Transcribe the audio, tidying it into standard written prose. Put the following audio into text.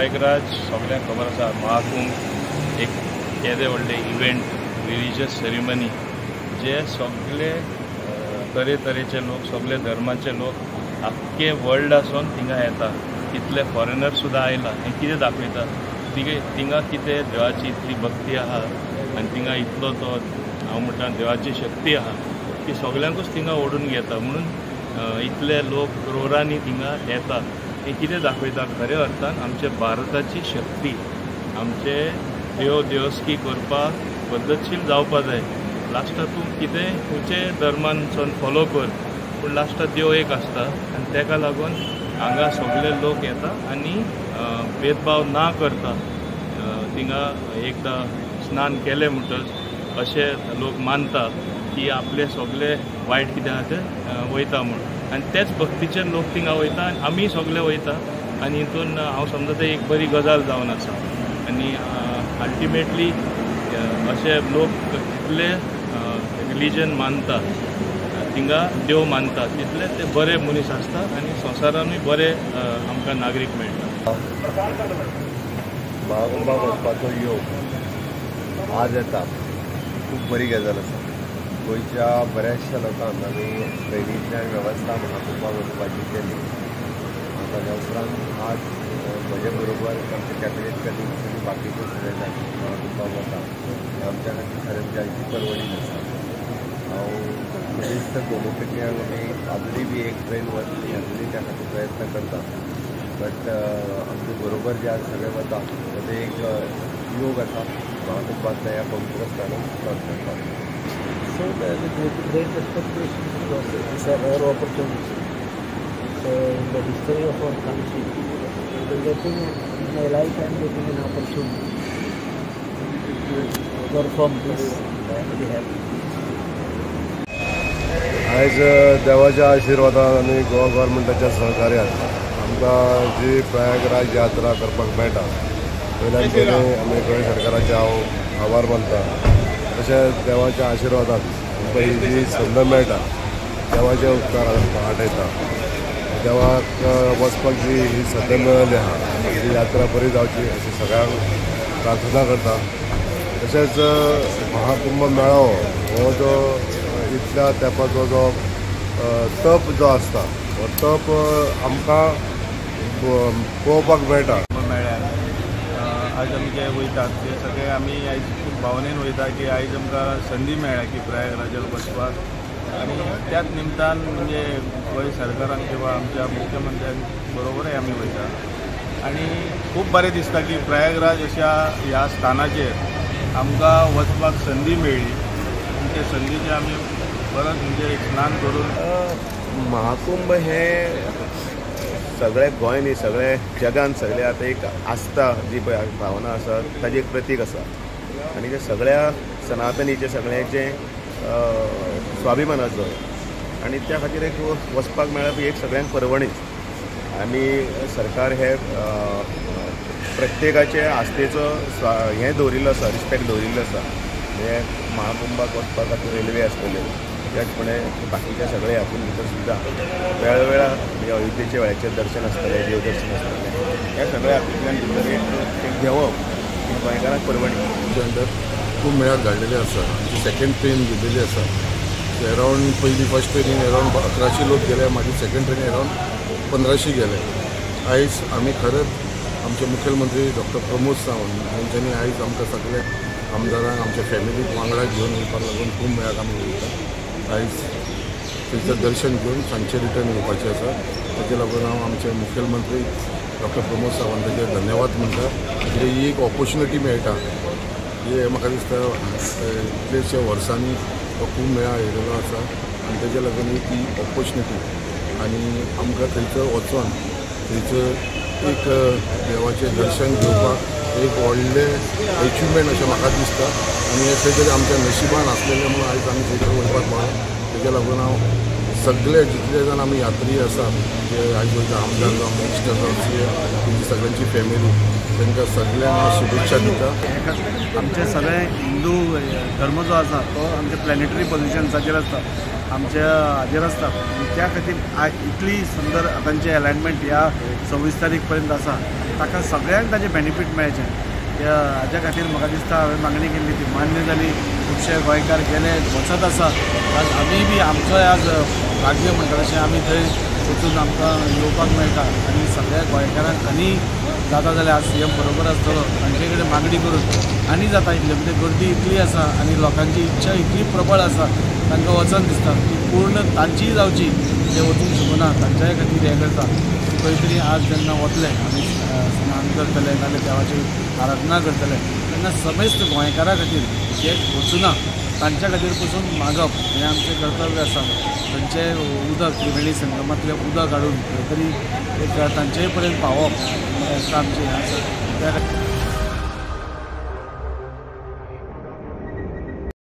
प्रयागराज सगळ्यांक खबर आसा, महाकुंभ एक केदे व्हडले इव्हेंट, रिलिजियस सेरेमनी, जे सगळे तरेतरेचे लोक, सगळे धर्माचे लोक आख्खे वर्ल्ड आसून थिंगा येता. कितले फॉरेनर सुद्दां आयला. हें कितें दाखयता, थिंगा कितें देवाची इतली भक्ती आहा आनी थिंगा इतलो तो हांव म्हणटा देवाची शक्ती आहा की सगळ्यांकूच थिंगा ओडून घेता. म्हणून इतले लोक क्रोरांनी थिंगा येता. हें कितें दाखयता, खऱ्या अर्थान आमच्या भारताची शक्ती, आमचे देव देवस्की करपाक पद्दतशीर जावपा जाय. लास्टाक तूं कितें खंयचे धर्मान फॉलो कर, पूण लास्टाक देव एक आसता आनी ताका लागून हांगा सगळे लोक येता आनी भेदभाव ना करता थिंगा एकदां स्नान केलें म्हणटच अशें लोक मानता की आपले सगळे वायट कितें आहा तें वयता म्हूण. आनी तेच भक्तीचे लोक थिंगा वयता आनी आमी सगळे वयता आनी हितून हांव समजता एक बरी गजाल जावन आसा. आनी अल्टिमेटली अशे लोक जितले रिलीजन मानता, थिंगा देव मानता, तितले ते बरे मनीस आसता आनी संवसारानूय बरे आमकां नागरीक मेळटा. महाकुंभाक वचपाचो योग आज येता, खूब बरी गजाल आसा. गोंयच्या बऱ्याचशा लोकांक आमी ट्रेनींतल्यान वेवस्था महाकुंभाक वचपाची केली. ताच्या उपरांत आज म्हजे बरोबर आमचे कॅबिनेट कलिग्स आनी बाकीचे सगळे जाण महाकुंभाक वता. आमच्या खातीर खरें म्हणजे आयची परवणी आसा. हांव गिरेस्त गोमुखियांक आमी आजुनूय बी एक ट्रेन वतली, आजुनूय त्या खातीर प्रयत्न करता. बट आमचे बरोबर जे आज सगळे वता ताचो एक योग आसा महाकुंभांतल्या ह्या पवित्र स्थानाक स्नान करपाक. So with great expectations because it's a rare opportunity. So in the history of our country, we are getting in my life I am getting an opportunity to perform this. I am very happy. आयज देवाच्या आशिर्वादान आनी गोवा गव्हर्मेंटाच्या सहकार्यान आमकां जी प्रयागराज यात्रा करपाक मेळटा, वयल्यान पयलीं आमी गोंय सरकाराचे हांव आभार मानता. तशेंच देवाच्या आशिर्वादान आमकां ही जी संद मेळटा, देवाचे उपकार आठयता. देवाक वचपाक जी ही संद मेळिल्ली आहा, ही यात्रा बरी जावची अशी सगळ्यांक प्रार्थना करता. तशेंच महाकुंभ मेळावो हो जो इतल्या तेंपाचो जो तप जो आसता हो तप आमकां पळोवपाक मेळटा. मेळ्ळ्यान आज आमी जे वयतात ते सगळे आमी आयज खूब भावनेन वयता की आयज आमकां संदी मेळ्ळ्या की प्रयागराजाक वचपाक. आनी त्याच निमतान म्हणजे गोंय सरकारान किंवा आमच्या मुख्यमंत्र्यां बरोबरय आमी वयता आनी खूब बरें दिसता की प्रयागराज अशा ह्या स्थानाचेर आमकां वचपाक संदी मेळ्ळी. ते संदीचे आमी परत म्हणजे एक स्नान करून महाकुंभ हे सगळे गोंय न्ही, सगळे जगान सगळे आतां एक आस्था जी पळय भावना आसा ताजी एक प्रतीक आसा. आनी ते सगळ्या सनातनीचे सगळ्यांचे स्वाभिमानाचो आनी त्या खातीर एक वचपाक मेळप ही एक सगळ्यांक परवणीच. आनी सरकार हे प्रत्येकाचे आस्थेचो हें दवरिल्लो आसा, रिस्पेक्ट दवरिल्लो आसा. म्हणजे महाकुंभाक वचपा खातीर रेल्वे आसतल्यो, त्याचपणे बाकीच्या सगळे हातून भितर सुद्दां वेळावेळा म्हणजे अयोध्येच्या वेळाचेर दर्शन आसतलें, देवदर्शन आसतलें, ह्या सगळ्या हातूंतल्यान भितर एक घेवप ही गोंयकारांक परवणी. अंडर खूब मेळ्याक धाडलेले आसा. आमची सेकेंड ट्रेन गेलेली आसा. अरावंड पयली फर्स्ट ट्रेनीन अरावंड 1100 लोक गेले, मागीर सेकेंड ट्रेनीन अरावंड 1500 गेले. आयज आमी खरेंच आमचे मुखेलमंत्री डॉक्टर प्रमोद सावंत हांच्यांनी आयज आमकां सगळे आमदारांक आमच्या फॅमिलीक वांगडा घेवन येवपाक लागून खूब मेळाक आमी वयता. आयज थंयसर दर्शन घेवन सांजचे रिटर्न येवपाचें आसा. ताचे लागून हांव आमचे मुखेलमंत्री डॉक्टर प्रमोद सावंताचे धन्यवाद म्हणटा. कित्याक ही एक ऑपोर्च्युनिटी मेळटा, हे म्हाका दिसता इतलेशे वर्सांनी हो खूब मेळा येयलेलो आसा आनी ताच्या लागून एक ही ऑपोर्च्युनिटी आनी आमकां थंयसर वचोन थंयसर एक देवाचें दर्शन घेवपाक एक व्हडलें एचिवमेंट अशें म्हाका दिसता. आनी हें खंय तरी आमच्या नशिबान आसलेलें म्हणून आयज आमी थंयसर वचपाक मेळ्ळें. तेज्या लागून हांव सगळे जितले जाण आमी यात्री आसा, जे आयज वयता आमदार जावं, मिनिस्टर जावं, सी एम, तेंची सगळ्यांची फॅमिली, तांकां सगळ्यांक हांव शुभेच्छा दिता. आमचे सगळे हिंदू धर्म जो आसा तो आमच्या प्लॅनेटरी पोजिशन्साचेर आसता, आमच्या हाजेर आसता. त्या खातीर इतली सुंदर तांचे अलायनमेंट ह्या 26 तारीख पर्यंत आसा. ताका सगळ्यांक ताजें बेनिफीट मेळचें. त्या हाज्या खातीर म्हाका दिसता हांवें मागणी केल्ली ती मान्य जाली. खुबशे गोंयकार गेले, वचत आसा. आज आमी बी आमचोय आज भाग्य म्हणटा तशें आमी थंय वचून आमकां येवपाक मेळटा आनी सगळ्या गोंयकारांक आनी जाता जाल्यार आज सीएम बरोबर आसतलो तांचे कडेन मागणी करून आनी जाता इतलें, म्हणजे गर्दी इतली आसा आनी लोकांची इच्छा इतली प्रबळ आसा, तांकां वचन दिसता ती पूर्ण तांचीय जावची, जे वचूंक शकना तांच्याय खातीर हें करता. खंय तरी आज जेन्ना वतले आमी स्नान करतले नाल्यार देवाची आराधना करतले तेन्ना समेस्त गोंयकारां खातीर जे वचुना तांच्या खातीर पसून मागप हें आमचें कर्तव्य आसा. थंयचें उदक त्रिवेणी संगमांतलें उदक हाडून खंय तरी एक तांचेय पर्यंत पावोवप हें आमचें हें आसा. त्या खातीर